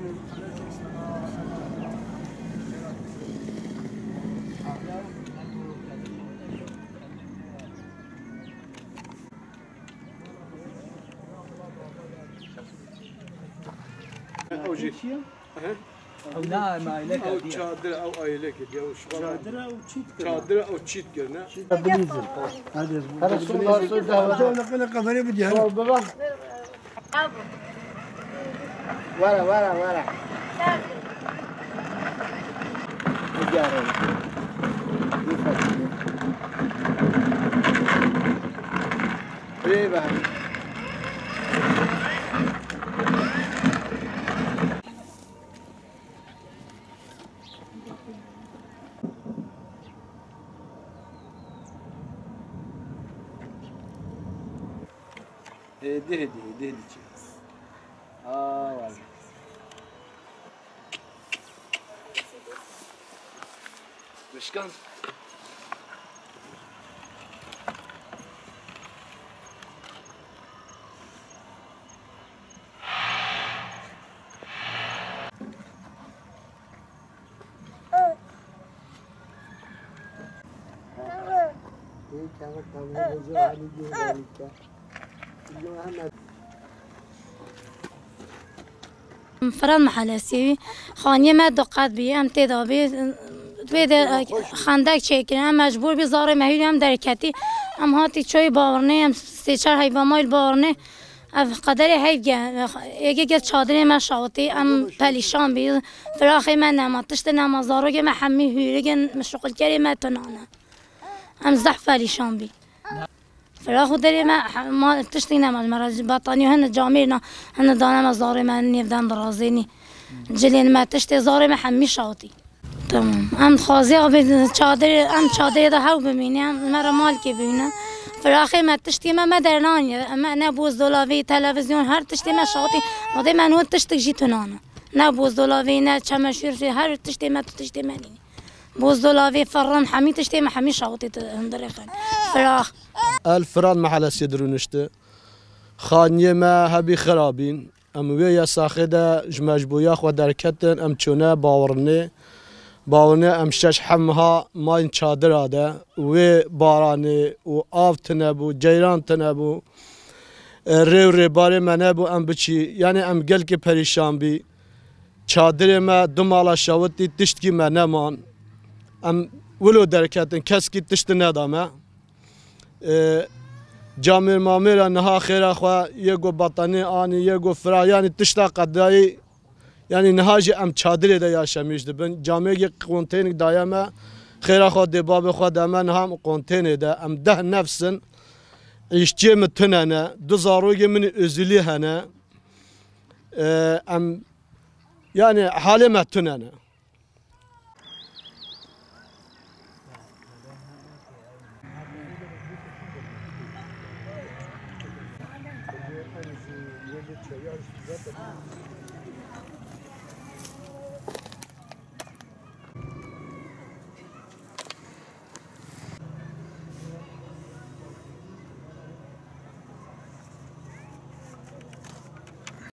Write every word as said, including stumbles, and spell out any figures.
Ew jî. Ehe. Ew ne aile Ew ketiye. Çadir, ew aile ketiye, ew şixala. Çadir ew çît kirine. Çadir ew çît kirine. Hadi. Hadi. Hadi, son, son, son, son. Were, were, were. Bigere. Bê be. Hêdî, hêdî, hêdî, hêdî çi? Aa, wala. Mişkan. Firat Mehelesî, xaniyê me du qat bî, em tê de bî, vê de xendek çêkirin, em mecbûr bî zarê me hîrî em derketî, em hatî çoyî Bawirnê, em sê çar heyva mayî li Bawirnê, ev qederê heyv ge, êgê ge çadirê me şawitî, em pelîşan bî, firaxê me nema, tiştê nema, zarokê me hemî hûrig in, şixulkerê me tuna ne. Em zehf pelîşan bî. Firax û derê me, he-, ma tiştî nema, me re batanî hene camêr na, hene dane me zarê me nêvden dirazênî. Cilên me tiştê zarê me hemî şawitî. Tamam. Em dixwazî abi çadirê, em çadirê de hew bimîne, em me re malkê bimîne. Firaxê me tiştê me, me dernanî. Me ne bozdolavî, televîzyon, her tiştê me şawitî. Odê me nû tiştik jî tunane. Ne bozdolavî, ne çemeşûr, her tiştê me tu tiştê me nîne. Bozdolavê, ferran, hemî tiştê me hemî şawitê tu hundirê xin. Firax. El Firat Mehelesê dirûnişti. Xaniyê me hebî xirabîn. Em wê yesaxê de ji mecbûriya xwe derketin, em çûne Bawirnê. Bawirnê em şeş heft meha mayîn çadira de. Wê baranê û av tune bû, ceyran tune bû. E, rê û rêbarê me nebû em biçî. Yanî em gelkî perîşan bî. Çadirê me du mala şawitî, tiştkî me neman. Em wilo derketin, keskî tiştî neda me. E, camêr mamêra niha xêra xwe yê ku batanî anî, yê ku fira, yanî tişta qedayî, yanî niha jî em çadirê de yaşemîş dibin. Camêrgê konteynik daye me, xêra xwe dê babê xwe de me, niha em konteynek de. Em deh nefs in, îşçiyê min tune ne, du zarokê min ê ozîlî hene. E, em, yanî halê me tune ne.